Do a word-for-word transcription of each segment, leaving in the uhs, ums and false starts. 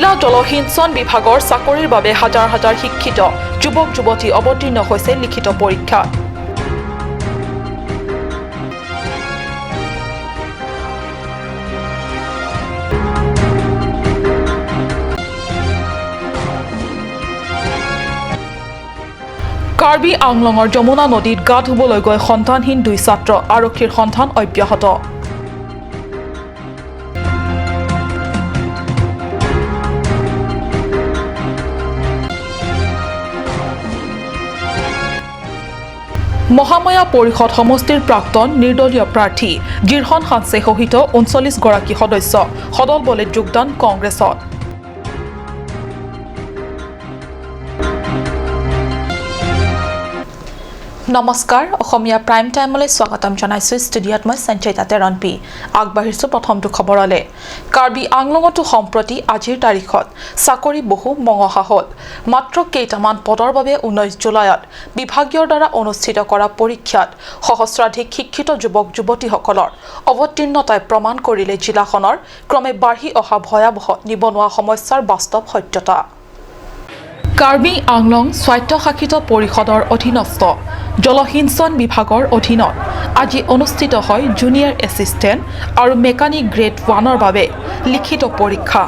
জিলা জলসিঞ্চন বিভাগৰ চাকৰিৰ বাবে হাজাৰ হাজাৰ শিক্ষিত যুৱক যুৱতী অৱতীৰ্ণ হৈছে লিখিত পৰীক্ষাত। কাৰ্বি আংলঙৰ যমুনা নদীত গা ধুবলৈ গৈ সন্তানহীন দুই ছাত্ৰ, আৰক্ষীৰ সন্ধান অব্যাহত। মহামায়া পৰিষদ সমষ্টিৰ প্ৰাক্তন নিৰ্দলীয় প্ৰাৰ্থী জিৰহন হানছে সহিত ঊনচল্লিছ গৰাকী সদস্য সদল বলে যোগদান কংগ্ৰেছত। নমস্কাৰ, অসমীয়া প্ৰাইম টাইমলৈ স্বাগতম জনাইছো। ষ্টুডিঅ'ত মই সঞ্চয়িতা তেৰণপি। আগবাঢ়িছো প্ৰথমটো খবৰলৈ। কাৰ্বি আংলঙতো সম্প্ৰতি আজিৰ তাৰিখত চাকৰি বহু মঙহা হ'ল। মাত্ৰ কেইটামান পদৰ বাবে ঊনৈছ জুলাইত বিভাগীয়ৰ দ্বাৰা অনুষ্ঠিত কৰা পৰীক্ষাত সহস্ৰাধিক শিক্ষিত যুৱক যুৱতীসকলৰ অৱতীৰ্ণতাই প্ৰমাণ কৰিলে জিলাখনৰ ক্ৰমে বাঢ়ি অহা ভয়াৱহ নিবনুৱা সমস্যাৰ বাস্তৱ সত্যতা। কাৰ্বি আংলং স্বায়ত্তশাসিত পৰিষদৰ অধীনস্থ জলসিঞ্চন বিভাগৰ অধীনত আজি অনুষ্ঠিত হয় জুনিয়ৰ এছিষ্টেণ্ট আৰু মেকানিক গ্ৰেড ওৱানৰ বাবে লিখিত পৰীক্ষা।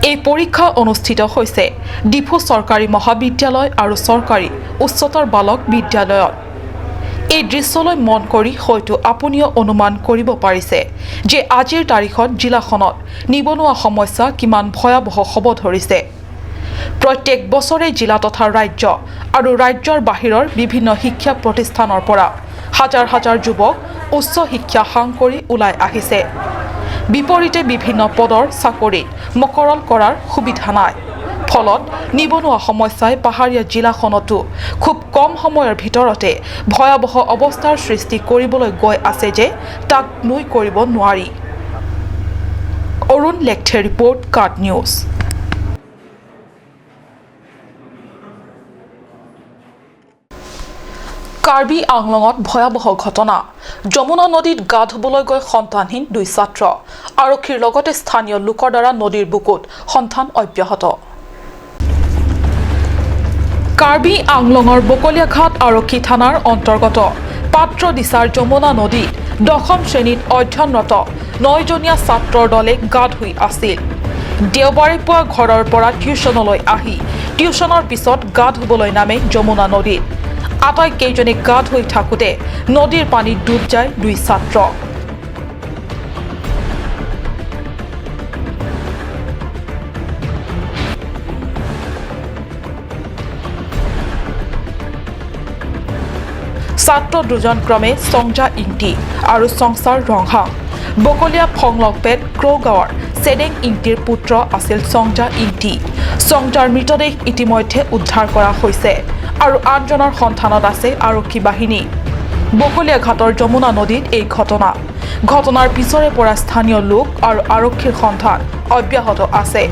এই পৰীক্ষা অনুষ্ঠিত হৈছে ডিফু চৰকাৰী মহাবিদ্যালয় আৰু চৰকাৰী উচ্চতৰ বালক বিদ্যালয়ত। এই দৃশ্যলৈ মন কৰি হয়তো আপুনিও অনুমান কৰিব পাৰিছে যে আজিৰ তাৰিখত জিলাখনত নিবনুৱা সমস্যা কিমান ভয়াৱহ হ'ব ধৰিছে। প্ৰত্যেক বছৰে জিলা তথা ৰাজ্য আৰু ৰাজ্যৰ বাহিৰৰ বিভিন্ন শিক্ষা প্ৰতিষ্ঠানৰ পৰা হাজাৰ হাজাৰ যুৱক উচ্চ শিক্ষা সাং কৰি ওলাই আহিছে। বিপৰীতে বিভিন্ন পদৰ চাকৰি মকৰল কৰাৰ সুবিধা নাই। ফলত নিবনুৱা সমস্যাই পাহাৰীয়া জিলাখনতো খুব কম সময়ৰ ভিতৰতে ভয়াৱহ অৱস্থাৰ সৃষ্টি কৰিবলৈ গৈ আছে যে তাক নুই কৰিব নোৱাৰি। অৰুণ লেকথেৰ ৰিপৰ্ট, কাট নিউজ। কাৰ্বি আংলঙত ভয়াৱহ ঘটনা। যমুনা নদীত গা ধুবলৈ গৈ সন্তানহীন দুই ছাত্ৰ। আৰক্ষীৰ লগতে স্থানীয় লোকৰ দ্বাৰা নদীৰ বুকুত সন্ধান অব্যাহত। কাৰ্বি আংলঙৰ বকলীয়াঘাট আৰক্ষী থানাৰ অন্তৰ্গত পাত্ৰদিছাৰ যমুনা নদীত দশম শ্ৰেণীত অধ্যয়নৰত নয়জনীয়া ছাত্ৰৰ দলে গা ধুই আছিল। দেওবাৰে পুৱা ঘৰৰ পৰা টিউচনলৈ আহি টিউচনৰ পিছত গা ধুবলৈ নামে যমুনা নদীত। আটাইকেইজনে গা ধুই থাকোঁতে নদীৰ পানীত ডুব যায় দুই ছাত্ৰ। ছাত্ৰ দুজন ক্ৰমে সংজা ইংতি আৰু সংসাৰ ৰংহাং। বকলীয়া ফংলকপেট ক্ৰ গাঁৱৰ চেডেং ইংতিৰ পুত্ৰ আছিল সংজা ইংতি। সংজাৰ মৃতদেহ ইতিমধ্যে উদ্ধাৰ কৰা হৈছে আৰু আনজনৰ সন্ধানত আছে আৰক্ষী বাহিনী। বকলীয়াঘাটৰ যমুনা নদীত এই ঘটনা। ঘটনাৰ পিছৰে পৰা স্থানীয় লোক আৰু আৰক্ষীৰ সন্ধান অব্যাহত আছে।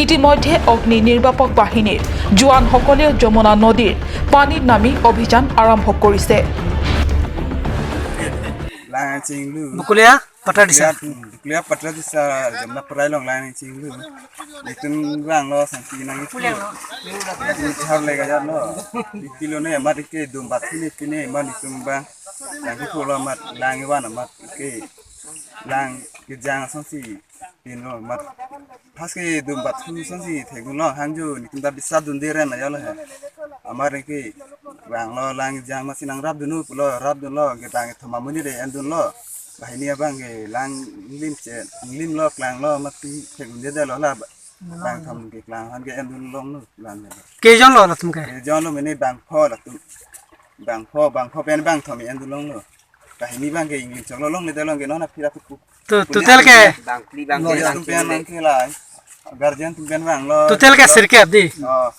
ইতিমধ্যে অগ্নি নিৰ্বাপক বাহিনীৰ জোৱানসকলেও যমুনা নদীৰ পানীত নামি অভিযান আৰম্ভ কৰিছে। Lang chinglu. Bukulia, Patradisa. Bukulia, Patradisa, Jamuna Parai along lang chinglu. Itum bang lo santi nang itu. Itum char lega jar lo. Ipilo ne amat ke dum bat sini pine man itum bang. Lang ke pulo amat lang iwan amat ke lang kejang ason si pin lo amat. Pas ke dum bat sini ason si thek lo hangju nitum da bisa dun deren ayo lo he. Amar ke bang lo lang jang masi nang rap dunu pulo rap dun lo ke bang thoma muni de en dun lo. Bahini abang ke lang lim che lim lo klang lo mati thek dun de lo la. Bang tham ke klang han ke en dun long lo lang. Keijon lo latum ke? Keijon lo mene bang pho latum. Bang pho, bang pho pen bang thom en dun long lo. Kahini bang ke ingin chok lo long le dalong ke nona phira puk puk. Tu, total ke? Bang pli bang ke. Guardian tum pen bang ke lai. Guardian tum pen bang lo. Total ke sirkep di? Oh.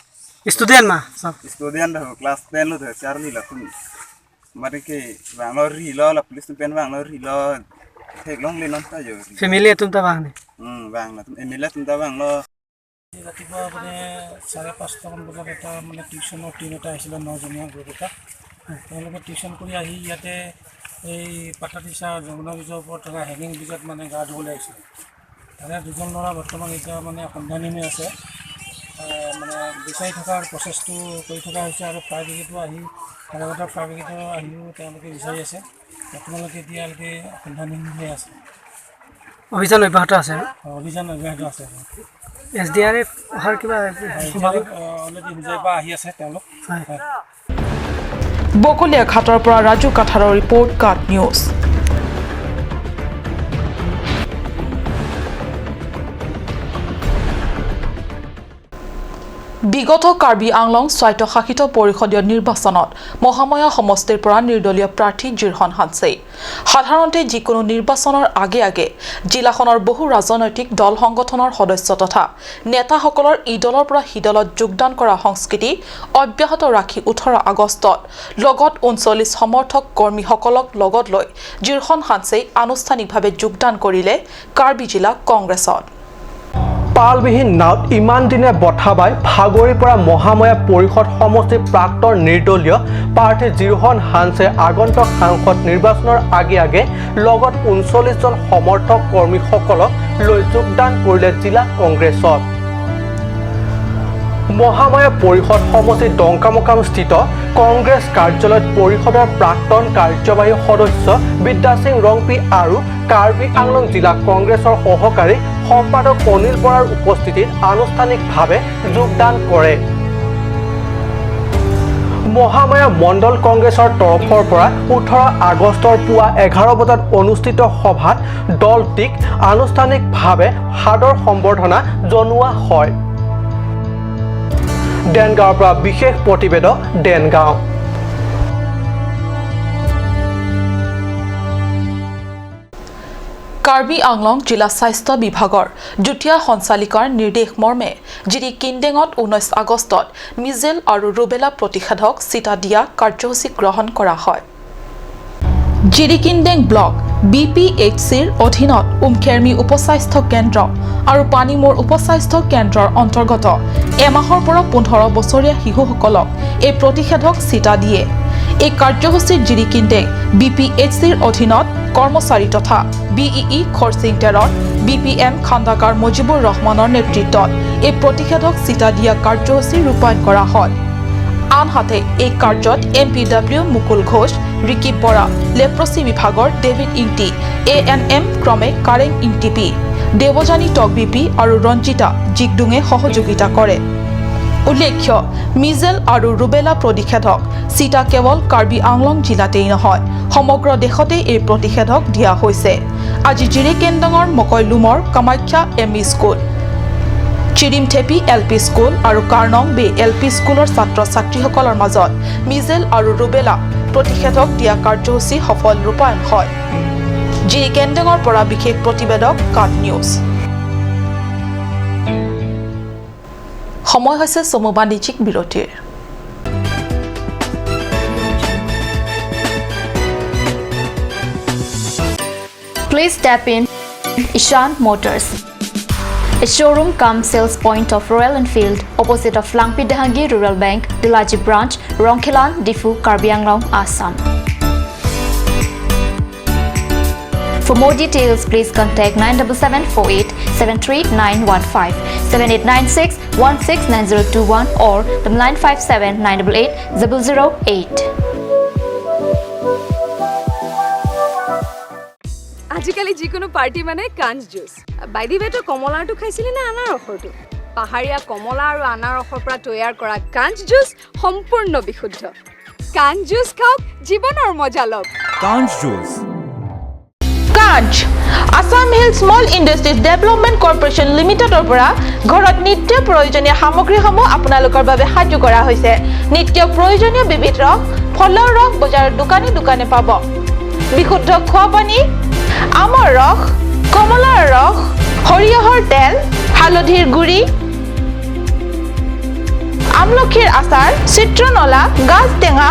Student ma, sab? Student dah class ten lo dah charli latum. Mari ke bang lo ri lo la police tum pen bang lo ri lo. Thek long le non ta jo. Family tum ta bang ni? Hmm, bang latum M L A tum ta bang lo. আজি ৰাতিপুৱা মানে চাৰে পাঁচটামান বজাত এটা মানে টিউশ্যনৰ টিম এটা আহিছিলে, নজনীয়া গ্ৰুপ এটা। তেওঁলোকে টিউশ্যন কৰি আহি ইয়াতে এই পাথাৰিছা যমুনা ব্ৰিজৰ ওপৰত থকা হেংগিং ব্ৰিজত মানে গা ধুবলৈ আহিছিলে। তাৰে দুজন ল'ৰা বৰ্তমান এতিয়া মানে সন্ধানহীন হৈ আছে। এ, মানে বিচাৰি থকাৰ প্ৰচেছটো কৰি থকা হৈছে আৰু ফায়াৰ ব্ৰিগেডো আহি, হেলিকপ্টাৰ ফায়াৰ ব্ৰিগেডো আহিও তেওঁলোকে বিচাৰি আছে। বৰ্তমানলৈকে এতিয়ালৈকে সন্ধানহীন হৈ আছে। অভিযান অব্যাহত আছে ন? অ, অভিযান অব্যাহত আছে। এছ ডি আৰ এফ অহাৰ কিবা হয়, সম্ভাৱনা? এতিয়ালৈকে, অ, অলৰেডি হোজাইৰ পৰা আহি আছে তেওঁলোক। হয়। হয়। বকলীয়া ঘাটৰ পৰা ৰাজু কাঠাৰৰ ৰিপৰ্ট, কাট নিউজ। বিগত কাৰ্বি আংলং স্বায়ত্তশাসিত পৰিষদীয় নিৰ্বাচনত মহামায়া সমষ্টিৰ পৰা নিৰ্দলীয় প্ৰাৰ্থী জিৰহন হানছে। সাধাৰণতে যিকোনো নিৰ্বাচনৰ আগে আগে জিলাখনৰ বহু ৰাজনৈতিক দল সংগঠনৰ সদস্য তথা নেতাসকলৰ ইদলৰ পৰা সিদলত যোগদান কৰা সংস্কৃতি অব্যাহত ৰাখি ওঠৰ আগষ্টত লগত ঊনচল্লিছ সমৰ্থক কৰ্মীসকলক লগত লৈ জিৰহন হানছে আনুষ্ঠানিকভাৱে যোগদান কৰিলে কাৰ্বি জিলা কংগ্ৰেছত। পালবিহীন নাৱত ইমান দিনে বঠা বাই ভাগৰি পৰা মহামায়া পৰিষদ সমষ্টিৰ প্ৰাক্তন নিৰ্দলীয় প্ৰাৰ্থী জিৰহন হানছে আগন্তুক সাংসদ নিৰ্বাচনৰ আগে আগে লগত ঊনচল্লিছ জন সমৰ্থক কৰ্মীসকলক লৈ যোগদান কৰিলে জিলা কংগ্ৰেছত। মহামায়া পৰিষদ সমষ্টি ডংকামকাম স্থিত কংগ্ৰেছ কাৰ্যালয়ত পৰিষদৰ প্ৰাক্তন কাৰ্যবাহী সদস্য বিদ্যা সিং ৰংপি আৰু কাৰ্বি আংলং জিলা কংগ্ৰেছৰ সহকাৰী সম্পাদক অনিল বৰাৰ উপস্থিতিত আনুষ্ঠানিকভাৱে যোগদান কৰে। মহামায়া মণ্ডল কংগ্ৰেছৰ তৰফৰ পৰা ওঠৰ আগষ্টৰ পুৱা এঘাৰ বজাত অনুষ্ঠিত সভাত দলটিক আনুষ্ঠানিকভাৱে সাদৰ সম্বৰ্ধনা জনোৱা হয়। দেনগাঁৱৰ পৰা বিশেষ প্ৰতিবেদক দেনগাঁও। কাৰ্বি আংলং জিলা স্বাস্থ্য বিভাগৰ যুটীয়া সঞ্চালিকাৰ নিৰ্দেশ মৰ্মে জিৰিকিনডেঙত ঊনৈছ আগষ্টত মিজেল আৰু ৰুবেলা প্ৰতিষেধক চিটা দিয়া কাৰ্যসূচী গ্ৰহণ কৰা হয়। জিৰিকিনডেং ব্লক বি পি এইচ চিৰ অধীনত উমখেৰমি উপস্বাস্থ্য কেন্দ্ৰ আৰু পানীমূৰ উপস্বাস্থ্য কেন্দ্ৰৰ অন্তৰ্গত এমাহৰ পৰা পোন্ধৰ বছৰীয়া শিশুসকলক এই প্ৰতিষেধক চিটা দিয়ে। এই কাৰ্যসূচীত জিৰিকিনডেং বি পি এইচ চিৰ অধীনত কৰ্মচাৰী তথা বি ই ই খৰচিং টেৰণ, বি পি এম খাণ্ডাকাৰ মজিবুৰ ৰহমানৰ নেতৃত্বত এই প্ৰতিষেধক চিটা দিয়া কাৰ্যসূচী ৰূপায়ণ কৰা হয়। আনহাতে এই কাৰ্যত এম পি ডব্লিউ মুকুল ঘোষ, ৰিকিব বৰা, লেপ্ৰচি বিভাগৰ ডেভিড ইংতি, এ এন এম ক্ৰমে কাৰেং ইংতিপি, দেৱযানী টকবিপি আৰু ৰঞ্জিতা জিকডুঙে সহযোগিতা কৰে। উল্লেখ্য, মিজেল আৰু ৰুবেলা প্ৰতিষেধক চিটা কেৱল কাৰ্বি আংলং জিলাতেই নহয়, সমগ্ৰ দেশতে এই প্ৰতিষেধক দিয়া হৈছে। আজি জিৰিকেন্দঙৰ মকৈলুমৰ কামাখ্যা এম ই স্কুল, চিৰিমথেপী এল পি স্কুল আৰু কাৰ্ণং বে এল পি স্কুলৰ ছাত্ৰ ছাত্ৰীসকলৰ মাজত মিজেল আৰু ৰুবেলা প্ৰতিষেধক দিয়া কাৰ্যসূচী সফল ৰূপায়ণ হয়। জিৰিকেন্দঙৰ পৰা বিশেষ প্ৰতিবেদক কাট নিউজ। সময় হৈছে চমু বাণিজ্যিক বিৰতিৰ। Please tap in Ishan Motors, a showroom cum sales point of Royal Enfield, opposite of Langpi Dehangi Rural Bank, Delaji Branch, Rongkhelan, Diphu, Karbi Anglong, Assam. For more details, please contact nine double seven four eight seven three nine one five, seven eight nine six one six nine zero two one or the nine five seven nine double eight double zero eight. আজিকালি যিকোনো পাৰ্টি মানে কাঞ্চ juice. By the ৱে, তই কমলাৰটো খাইছিলি নে আনাৰসৰটো? পাহাৰীয়া কমলা আৰু আনাৰসৰ পৰা তৈয়াৰ কৰা কাঞ্চ জুচ সম্পূৰ্ণ বিশুদ্ধ। কাঞ্চ জুচ খাওক, জীৱনৰ মজা লওক। কাঞ্চ জুচ। কাঞ্চ, Assam hill small industries development corporation লিমিটেডৰ পৰা ঘৰত নিত্য প্ৰয়োজনীয় সামগ্ৰীসমূহ আপোনালোকৰ বাবে সাজু কৰা হৈছে। নিত্য প্ৰয়োজনীয় বিবিধ ৰস, ফলৰ ৰস বজাৰৰ দোকানে দোকানে পাব। বিশুদ্ধ খোৱা পানী, আমৰ ৰস, কমলাৰ ৰস, সৰিয়হৰ তেল, হালধিৰ গুড়ি, আমলখিৰ আচাৰ, চিত্ৰনলা, গাজ টেঙা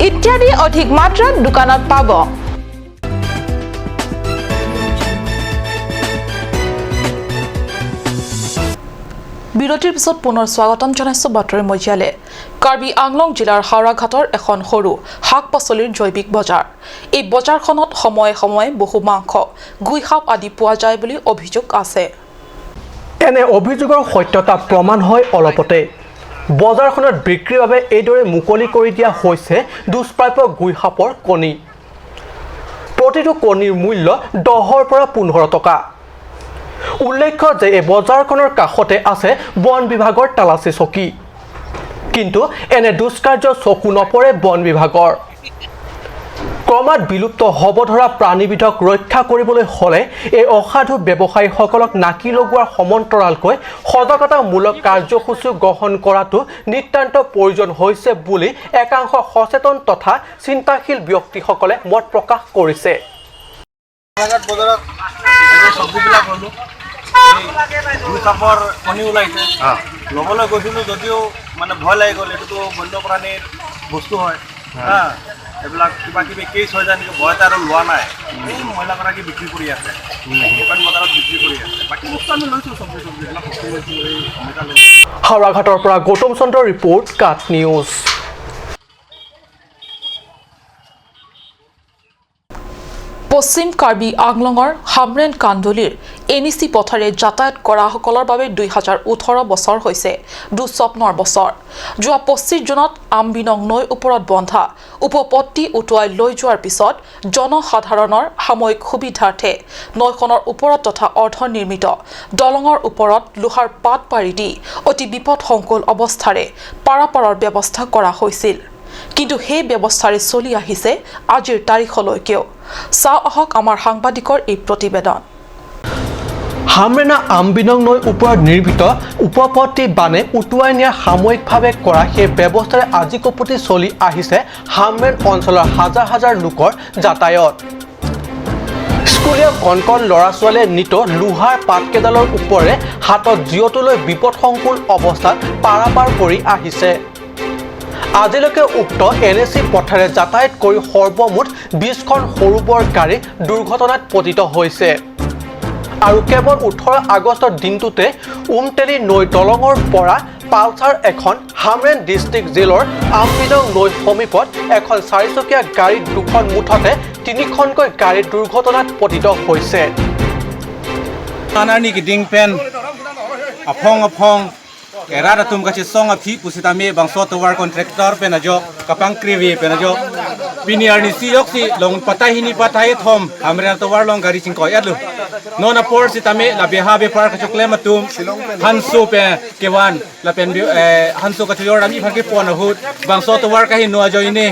ইত্যাদি অধিক মাত্ৰাত দোকানত পাব। বিৰতিৰ পিছত পুনৰ স্বাগতম জনাইছো বাতৰি মজিয়ালে। কাৰ্বি আংলং জিলাৰ হাওৰাঘাটৰ এখন সৰু শাক পাচলিৰ জৈৱিক বজাৰ। এই বজাৰখনত সময়ে সময়ে বহু মাংস, গুইসাপ আদি পোৱা যায় বুলি অভিযোগ আছে। এনে অভিযোগৰ সত্যতা প্ৰমাণ হয় অলপতে। বজাৰখনত বিক্ৰীৰ বাবে এইদৰে মুকলি কৰি দিয়া হৈছে দুষ্প্ৰাপ্য গুইসাপৰ কণী। প্ৰতিটো কণীৰ মূল্য দহৰ পৰা পোন্ধৰ টকা। উল্লেখ্য যে এই বজাৰখনৰ কাষতে আছে বন বিভাগৰ তালাচী চকী। কিন্তু এনে দুষ্কাৰ্য চকু নপৰে বন বিভাগৰ। ক্ৰমাৎ বিলুপ্ত হ'ব ধৰা প্ৰাণীবিধক ৰক্ষা কৰিবলৈ হ'লে এই অসাধু ব্যৱসায়ীসকলক নাকি লগোৱাৰ সমান্তৰালকৈ সজাগতামূলক কাৰ্যসূচী গ্ৰহণ কৰাটো নিতান্ত প্ৰয়োজন হৈছে বুলি একাংশ সচেতন তথা চিন্তাশীল ব্যক্তিসকলে মত প্ৰকাশ কৰিছে। গোলাঘাট বজাৰত এই চব্জিবিলাক ল'লোঁ। এই গুইসাপৰ কণী ওলাইছে। অ। ল'বলৈ গৈছিলোঁ যদিও মানে ভয় লাগি গ'ল, এইটোতো বন্যপ্ৰাণীৰ বস্তু হয়। অ। হা, এইবিলাক কিবা কিবি কেছ হৈ যায় নেকি, ভয়তে আৰু লোৱা নাই। এই মহিলাগৰাকী বিক্ৰী কৰি আছে, অপেন বজাৰত বিক্ৰী কৰি আছে। বাকী বস্তু আমি লৈছোঁ, চব্জি চব্জিবিলাক বস্তু লৈছোঁ, এই অমিতা লৈছোঁ। হাওৰাঘাটৰ পৰা গৌতম চন্দ্ৰৰ ৰিপৰ্ট, কাট নিউজ। পশ্চিম কাৰ্বি আংলঙৰ হামৰেণ কান্দুলিৰ এন ই চি পথেৰে যাতায়াত কৰাসকলৰ বাবে দুই হাজাৰ ওঠৰ বছৰ হৈছে দুঃস্বপ্নৰ বছৰ। যোৱা পঁচিছ জুনত আম্বিনং নৈৰ ওপৰত বন্ধা উপপত্তি উটুৱাই লৈ যোৱাৰ পিছত জনসাধাৰণৰ সাময়িক সুবিধাৰ্থে নৈখনৰ ওপৰত তথা অৰ্ধনিৰ্মিত দলঙৰ ওপৰত লোহাৰ পাত পাৰি দি অতি বিপদসংকুল অৱস্থাৰে পাৰাপাৰৰ ব্যৱস্থা কৰা হৈছিল। কিন্তু সেই ব্যৱস্থাৰে চলি আহিছে আজিৰ তাৰিখলৈকেও। চাওঁ আহক আমাৰ সাংবাদিকৰ এই প্ৰতিবেদন। হামৰেণা আম্বিনং নৈৰ ওপৰত নিৰ্মিত উপপত্তি বানে উটুৱাই নিয়া সাময়িকভাৱে কৰা সেই ব্যৱস্থাৰে আজি কপুতি চলি আহিছে হামৰেণ অঞ্চলৰ হাজাৰ হাজাৰ লোকৰ যাতায়ত। স্কুলীয়া কণ কণ ল'ৰা ছোৱালীয়ে নিতৌ লোহাৰ পাতকেইডালৰ ওপৰে হাতত জিঅটো লৈ বিপদসংকুল অৱস্থাত পাৰাপাৰ কৰি আহিছে। আজিলৈকে উক্ত এন এ চি পথেৰে যাতায়াত কৰি সৰ্বমুঠ বিশখন সৰু বৰ গাড়ী দুৰ্ঘটনাত পতিত হৈছে। আৰু কেৱল ওঠৰ আগষ্টৰ দিনটোতে উমটেলি নৈ দলঙৰ পৰা পালচাৰ এখন হামৰেণ ডিষ্ট্ৰিক্ট জেলৰ আম্বিনং নৈ সমীপত এখন চাৰিচকীয়া গাড়ী দুখন মুঠতে তিনিখনকৈ গাড়ী দুৰ্ঘটনাত পতিত হৈছে। An arni keding pen aphong aphong erat atum kachesong aphi pusitame bangso tovar contractor pen ajok kapangkrevi pen ajok pini arnisi ajoksi long patai hini patai thom Hamren atovar along gari chingkoi-etlo. Non apor sitame la beha bepar kachoklem atum Hanso pen kevan lapen bi-, eh, Hanso kachojor ami aphan kepon ahut bangso tovar kaheno ajoine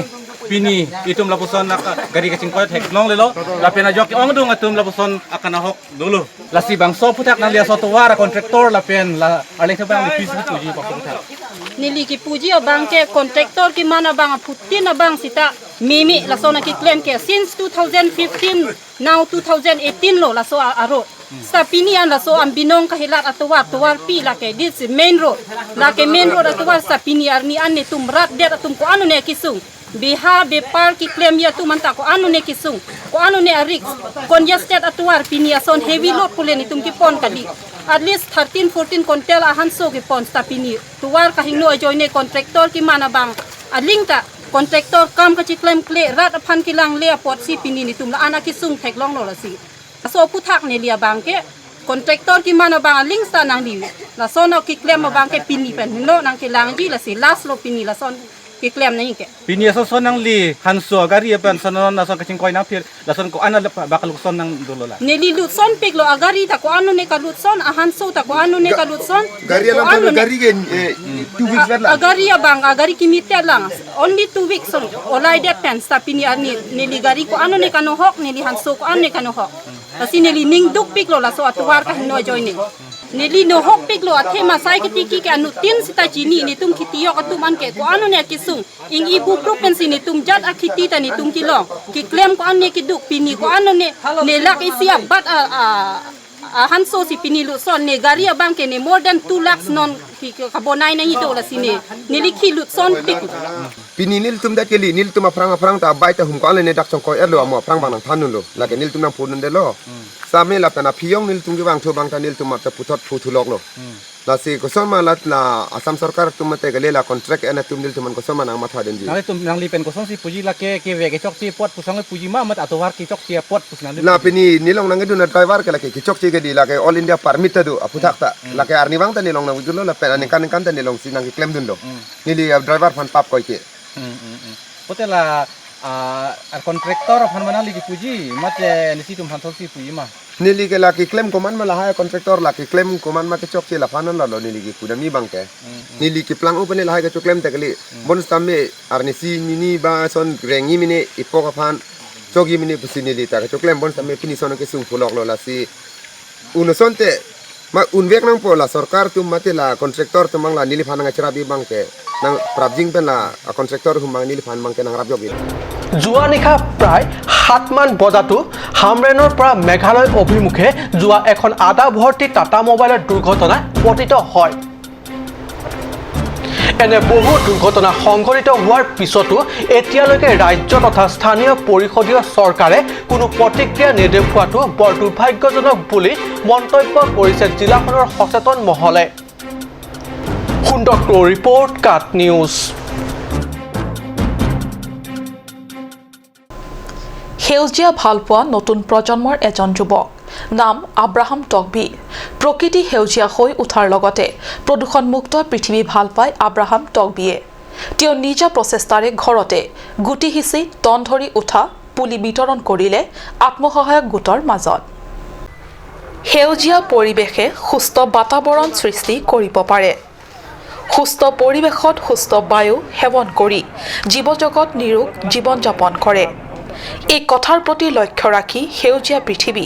pini itum lapuson gari kachingkoi theklonglelo lapen ajok ke-ongdung atum lapuson akanahok dolo. Lasi bangso aphuthak nangli aso tovar a contractor lapen la arleng thebang pisi puji bangso aphuthak. Neli kipuji abang ke contractor keman abang aphutin abang sita mimi laso nangkeklem ke since two thousand fifteen, now two thousand eighteen lo laso a-, aro. Sita pini an laso Ampinong kahelat atovar, tovarpi lake, this main road. Lake main road atovar sita pini arni an netum rat det atum ko-an ne kesung. Beha bepar keklemji atum anta ko-an ne kesung, ko-an ne a-risk. Congested atovar pini ason heavy load pule netum kepon kali. At least thirteen, fourteen quintal a Hanso kepon sita pini tovar kaheno ajoine contractor keman abang aling ta contractor kam kacheklemkle rat aphan kelangle apotsi pini netum la-an akesung theklonglo lasi. Laso aphuthak neli abang ke contractor keman abang aling sita nangli. Lason keklem abang ke pini pen heno nangkelangji lasi last lo pini lason keklem nangji ke. Pini ason son nangli Hanso gari apen son non lason kachingkoi nangphir lason ko-an ala ba kalukson nangdolo la. Neli lutsonpiklo agari ta ko-an ne kalutson, a Hanso ta ko-an ne kalutson. Gari alam ko-an ne gari ke, eh, two weeks vet la. Agari abang, agari kimite lang. Only two weeks son olai det pen sita pini arni neli gari ko-an ne kanohok, neli Hanso ko-an ne kanohok. Lasi neli ning dukpiklo laso atovar kaheno ajoine. Neli nohokpiklo athema sai ketiki ke anuttin sita chini netum khitiyok atum an ke ko-an ne akesung. Ing ibu prup pensi netum jat akhiti ta netum kelong. Keklem ko-an ne keduk pini ko-an ne ne lakh isi abat a, a, a Hanso si pini lutson ne gari abang ke ne more than two lakhs non ki, ki kabonai nangji do lasi ne. Neli khi lutsonpik. Pini nelitum dak kali, nelitum aphrang aphrang ta abai ta hum ko-an le ne dak chongkoi-etlo amo aphrang abang nangthandunlo. Lake nelitum nangpudundelo. Same lapen aphi-ong nelitum kevangthu abang ta nelitum mat ta puthot phuthuloklo. Lasi koson ma la, la Assam Sorkar atum mate kali la contract en atum nelitum aphan koson ma nangmatha dunji. Nanglitum, nangli pen kosonsi puji, lake keve kechokche apot pusitang puji ma, mate atovar kechokche apot pusitang nangli La puji? Pini nelong nangkedun a-driver ke lake kechokche ke di, lake All India permit ta do aphuthak ta. Hmm. Lake arnivang ta nelong nangdunlo lapen aningkan ningkan ta nelongsi nangkeklem dunlo. Hmm. Neli a-driver aphan pap koike. Hmm, hmm, hmm. Pulote la, ah, a-contractor aphan ma nangli kepuji, mate nelitum aphan thotsi puji ma? Neli ke la keklem komat ma lahai a-contractor la keklem komat ma kechokche laphan anlo neli kepu dam abang ke. Hmm, hmm. Neli keplang-o pen lahai kechokche klem ta kali. Hmm. Bonsitame arnisi mini ba son rengji mene ipok aphan chokji mene pusi neli ta kechokche klem, bonsitame pini son kesung puloklo lasi. Un asonte, ma unvek nangpo la sorkar atum mate la contractor atum abang la neliphan nangcherap abang ke. Nangprapjin pen la a-contractor atum abang neliphan abang ke nangrapjok-ik. যোৱা নিশা প্ৰায় সাতমান বজাতো হামৰেনৰ পৰা মেঘালয় অভিমুখে যোৱা এখন আধা ভৰ্তি টাটা মোবাইলৰ দুৰ্ঘটনাত পতিত হয়। এনে বহু দুৰ্ঘটনা সংঘটিত হোৱাৰ পিছতো এতিয়ালৈকে ৰাজ্য তথা স্থানীয় পৰিষদীয় চৰকাৰে কোনো প্ৰতিক্ৰিয়া নেদেখুৱাটো বৰ দুৰ্ভাগ্যজনক বুলি মন্তব্য কৰিছে জিলাখনৰ সচেতন মহলে। সুন্দৰ ৰিপৰ্ট, কাট নিউজ। সেউজীয়া ভালপোৱা নতুন প্ৰজন্মৰ এজন যুৱক। নাম আব্ৰাহাম তকবি। প্ৰকৃতি সেউজীয়া হৈ উঠাৰ লগতে প্ৰদূষণমুক্ত পৃথিৱী ভাল পায় আব্ৰাহাম তকবিয়ে। তেওঁ নিজা প্ৰচেষ্টাৰে ঘৰতে গুটি সিঁচি তন ধৰি উঠা পুলি বিতৰণ কৰিলে আত্মসহায়ক গোটৰ মাজত। সেউজীয়া পৰিৱেশে সুস্থ বাতাবৰণ সৃষ্টি কৰিব পাৰে। সুস্থ পৰিৱেশত সুস্থ বায়ু সেৱন কৰি জীৱ জগত নিৰোগ জীৱন যাপন কৰে। এই কথাৰ প্ৰতি লক্ষ্য ৰাখি সেউজীয়া পৃথিৱী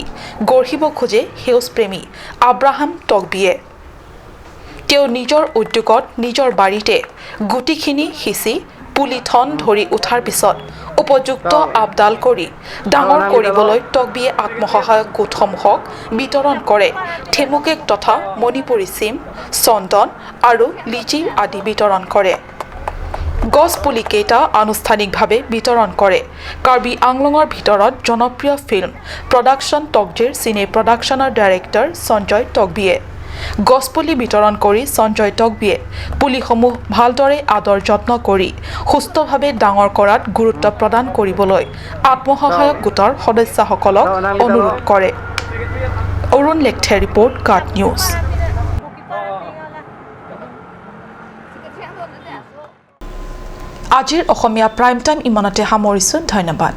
গঢ়িব খোজে সেউজ প্ৰেমী আব্ৰাহাম তকবিয়ে। তেওঁ নিজৰ উদ্যোগত নিজৰ বাৰীতে গুটিখিনি সিঁচি পুলি ঠন ধৰি উঠাৰ পিছত উপযুক্ত আপডাল কৰি ডাঙৰ কৰিবলৈ তকবিয়ে আত্মসহায়ক গোটসমূহক বিতৰণ কৰে থেমুকেক তথা মণিপুৰী চিম, চন্দন আৰু লিচি আদি বিতৰণ কৰে। গছ পুলিকেইটা আনুষ্ঠানিকভাৱে বিতৰণ কৰে কাৰ্বি আংলঙৰ ভিতৰত জনপ্ৰিয় ফিল্ম প্ৰডাকশ্যন তকজিৰ চিনে প্ৰডাকশ্যনৰ ডাইৰেক্টৰ সঞ্জয় তকবিয়ে। গছ পুলি বিতৰণ কৰি সঞ্জয় তকবিয়ে পুলিসমূহ ভালদৰে আদৰ যত্ন কৰি সুস্থভাৱে ডাঙৰ কৰাত গুৰুত্ব প্ৰদান কৰিবলৈ আত্মসহায়ক গোটৰ সদস্যসকলক অনুৰোধ কৰে। অৰুণ লেকথেৰ ৰিপৰ্ট, কাট নিউজ। আজিৰ অসমীয়া প্ৰাইম টাইম ইমানতে সামৰিছো। ধন্যবাদ।